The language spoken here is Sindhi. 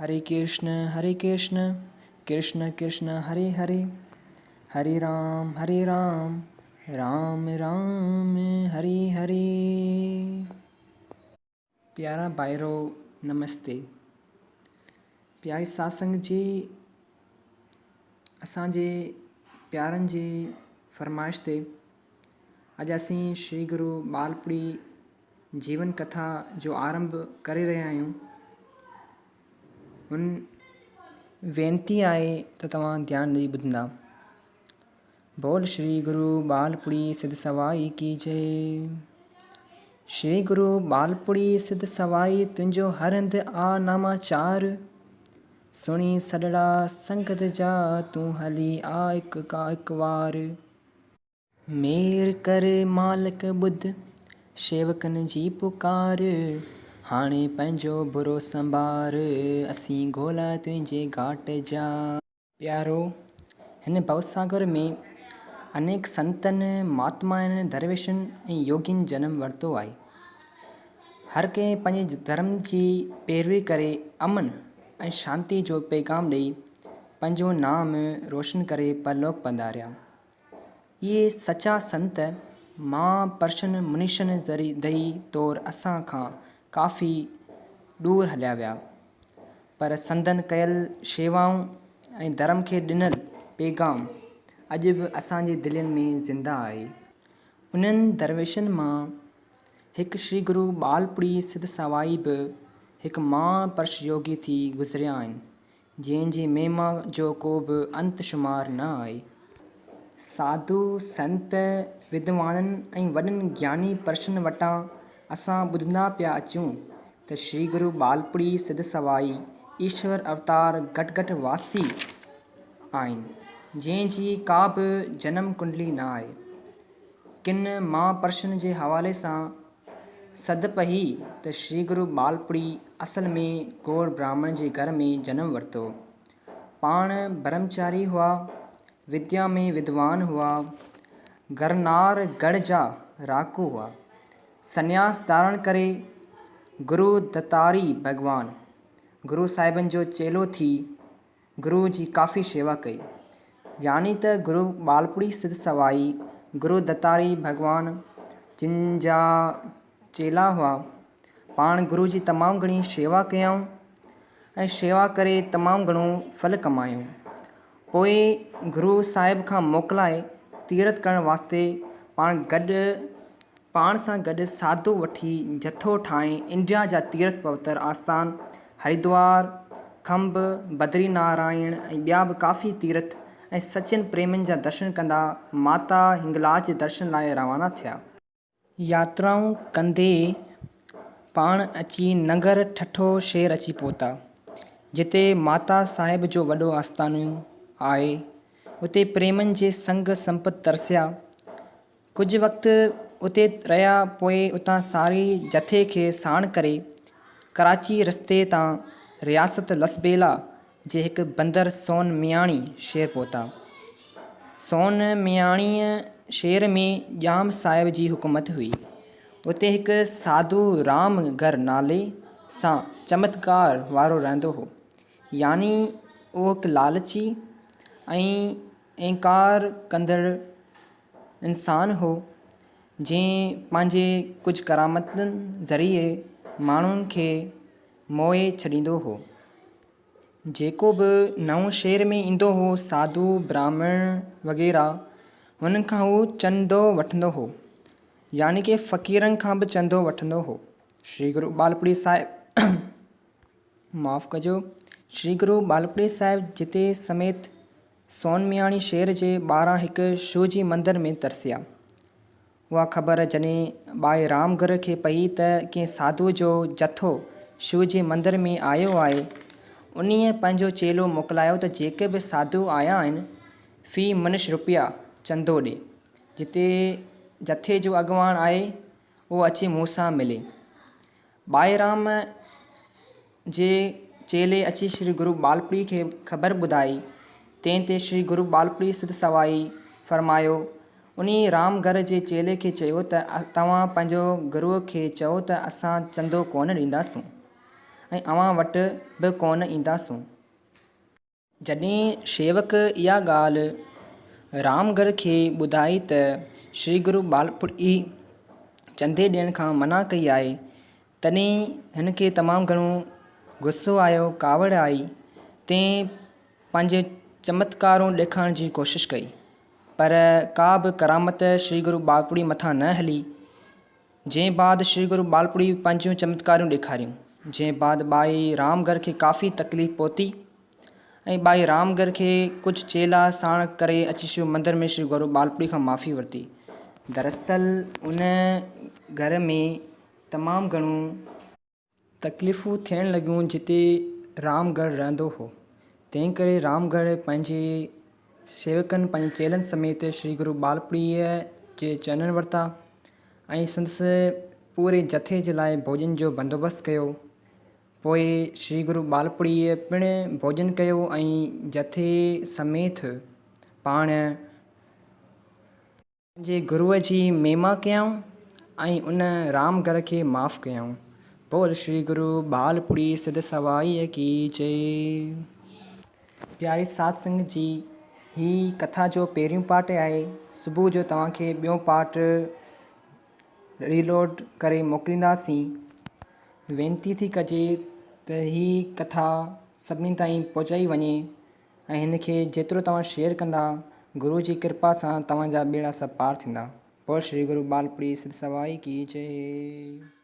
هري ڪرشن هري ڪرشن ڪرشن ڪرشن هري هري هري رام هري رام رام رام هري هري. پيارا ڀائرو نمستي پياري ساتسنگ جي اسان جي پيارن جي فرمائش تي اڄ اسين شري گرو ٻالپڙي جيون ڪٿا جو آرنڀ ڪري رهيا آهيون. هن وينتي آهي ته توهان ڌيان ڏئي ٻڌندا. بول شري گرو ٻالپڙي سڌ سوائي ڪي جي. شري گرو ٻالپڙي سڌ سوائي تنهنجو هر هنڌ آ ناماچار. سڻي سڏڙا سنگت جا تون هلي آ هڪ ڪا هڪ وار. مير ڪر مالڪ ٻڌ، شيوڪن جي پڪار، هاڻي پنهنجو برو سنڀار، اسين گولا تنهنجي گهاٽ جا. پيارو، هن ڀوساگر ۾ انيڪ سنتن، مهاتمائن، درويشن ۽ يوگين جنم ورتو آهي. هر ڪنهن پنهنجي ڌرم جي پيروي ڪري امن ۽ شانتي جو پيغام ڏئي پنهنجو نام روشن ڪري پرلوڪ پڌاريا. اهي سچا سنت مها پرشن منشن ذريعي طور اسان کان ڪافي ڏور هليا ويا، پر سندن ڪيل شيوائون ۽ ڌرم کي ڏنل پيغام اڄ به اسان جي دلين ۾ زنده آهي. انهن درويشن مان هڪ شري گرو ٻالپڙي سڌ سوائي به هڪ مها پرش يوگي ٿي گذريا آهن، جنهن جي مهما جو ڪو به انت شمار نه آهي. ساڌو، سنت، ودوانن ۽ وڏن گياني پرشن وٽان اسان ٻڌندا پيا اچون ته شري گرو ٻالپڙي سڌ سوائي ايشور اوتار گهٽ گهٽ واسي آهن، جنهن جي ڪا به جنم ڪنڊلي نه آهي. ڪن مهاپرشن جي حوالي سان سڌ پئي ته شري گرو ٻالپڙي اصل ۾ گوڙ براهمڻ جي گهر ۾ جنم ورتو. پاڻ برهمچاري هئا، وديا ۾ ودوان هئا، گرنار ڳڙهه جا رهاڪو هئا. سنياس ڌارڻ ڪري گرو دتاري ڀڳوان، گرو صاحبن جو چيلو ٿي گروء جي ڪافي شيوا ڪئي. يعني ته گرو ٻالپڙي سڌ سوائي، گرو دتاري ڀڳوان جن جا چيلا هئا. پاڻ گرو جي تمام گهڻي شيوا ڪيائون ۽ شيوا ڪري تمام گهڻو ڦل ڪمايائون. پوء گرو صاحب کان موڪلائي تيرٿ ڪرڻ واسطي پاڻ گڏ پاڻ سان گڏ ساڌو وٺي جٿو ٺاهي انڊيا جا تيرٿ پوتر آستان هريدوار، کنڀ، بدري نارائڻ ۽ ٻيا به ڪافي تيرٿ ۽ سچن پريمين جا درشن ڪندا ماتا هنگلاج جي درشن لاء روانا ٿيا. ياترائون ڪندي پاڻ اچي ننگر ٺٽو شهر اچي پهتا، جتي ماتا صاحب جو وڏو آستانو آهي، اتي پريمين جي سنگ سنپت ترسيا. ڪجهه وقت اتي رهيا پوء اتان ساري جٿي کي ساڻ ڪري ڪراچي رستي تان رياست لسٻيلا جي هڪ بندر سون مياڻي شهر پهتا. سون مياڻيء شهر ۾ ڄام صاحب جي حڪومت هئي. اتي هڪ ساڌو رام گر نالي سان چمتڪار وارو رهندو هو. يعني اهو هڪ لالچي ۽ انڪار ڪندڙ انسان هو، جنهن پنهنجي ڪجهه ڪرامتن ذريعي ماڻهن کي موهي ڇڏيندو هو. جيڪو به نئون شهر ۾ ايندو هو، ساڌو، براهمڻ وغيره، انهن کان هو چندو وٺندو هو. يعني ڪه فقيرن کان به چندو وٺندو هو. شري گرو ٻالپڙي صاحب معاف ڪجو، شري گرو ٻالپڙي صاحب جتي سميت سون مياڻي شهر جي ٻاهران هڪ شو جي مندر ۾ ترسيا. اها خبر جڏهن ٻائي رام گر کي پئي ته ڪنهن ساڌوء جو جٿو شو جي مندر ۾ آيو آهي، انهيء پنهنجو چيلو موڪلايو ته جيڪي به ساڌو آيا آهن، في منش روپيا چندو ڏي، جتي جٿي جو اڳواڻ آهي، اهو اچي مون سان ملي. ٻائي رام جي چيلي اچي شري گرو ٻالپڙي کي خبر ٻڌائي، تنهن تي شري گرو ٻالپڙي سڌ سوائي فرمايو، انهي رام گهر جي چيلي کي چيو ته توهان پنهنجو گروء کي چئو ته اسان چندو ڪونه ڏينداسون. ۽ اوهان وٽ به ڪونه اينداسون. جڏهن شيوڪ اها ڳالهه رامگر کي ٻڌائي ته شري گرو ٻالپڙي چندي ڏيڻ کان منع ڪئي آهي، تڏهن هن کي تمام گهڻو غصو آيو، ڪاوڙ آئي، تنهن پنهنجي چمتڪارون ڏيکارڻ جي ڪوشش ڪئي، پر ڪا به ڪرامت شري گرو ٻالپڙي مٿان نه هلي. جنهن بعد شري گرو ٻالپڙي پنهنجون چمتڪاريون ڏيکاريون، جنهن بعد ٻائي رامگر کي ڪافي تڪليف پهتي ۽ ٻائي رامگر کي ڪجهه چيلا ساڻ ڪري اچي شو مندر ۾ شري گرو ٻالپڙي کان معافي ورتي. دراصل ان گهر ۾ تمام گهڻو. تڪليفون ٿيڻ لڳيون جتي رام گڙهه رهندو هو. تنهن ڪري رام گڙهه پنهنجي سيوڪن پنهنجي چيلن سميت شري گرو ٻالپڙيء جي چرنن ورتا ۽ سندس پوري جٿي جي لاء ڀوڄن جو بندوبست ڪيو. پوء شري گرو ٻالپڙيء پڻ ڀوڄن ڪيو ۽ جٿي سميت پاڻ پنهنجي گروء جي مهما ڪيائون ۽ ان رام گهر کي معاف ڪيائون. بول شري گرو ٻالپڙي سڌ سوائيء ڪي جئي. پياري ساڌ سنگت جي هي ڪٿا جو پهريون پارٽ آهي صبح جو توهان کي ٻيو پارٽ ريلوڊ ڪري موڪلينداسين. وينتي ٿي ڪجي ته هي ڪٿا سڀني تائين پهچائي وڃي. ۽ هن کي جيترو توهان شيئر ڪندا گرو جي ڪرپا سان توهان جا ٻيڙا سڀ پار ٿيندا. بول شري گرو ٻالپڙي سڌ سوائي ڪي جئي.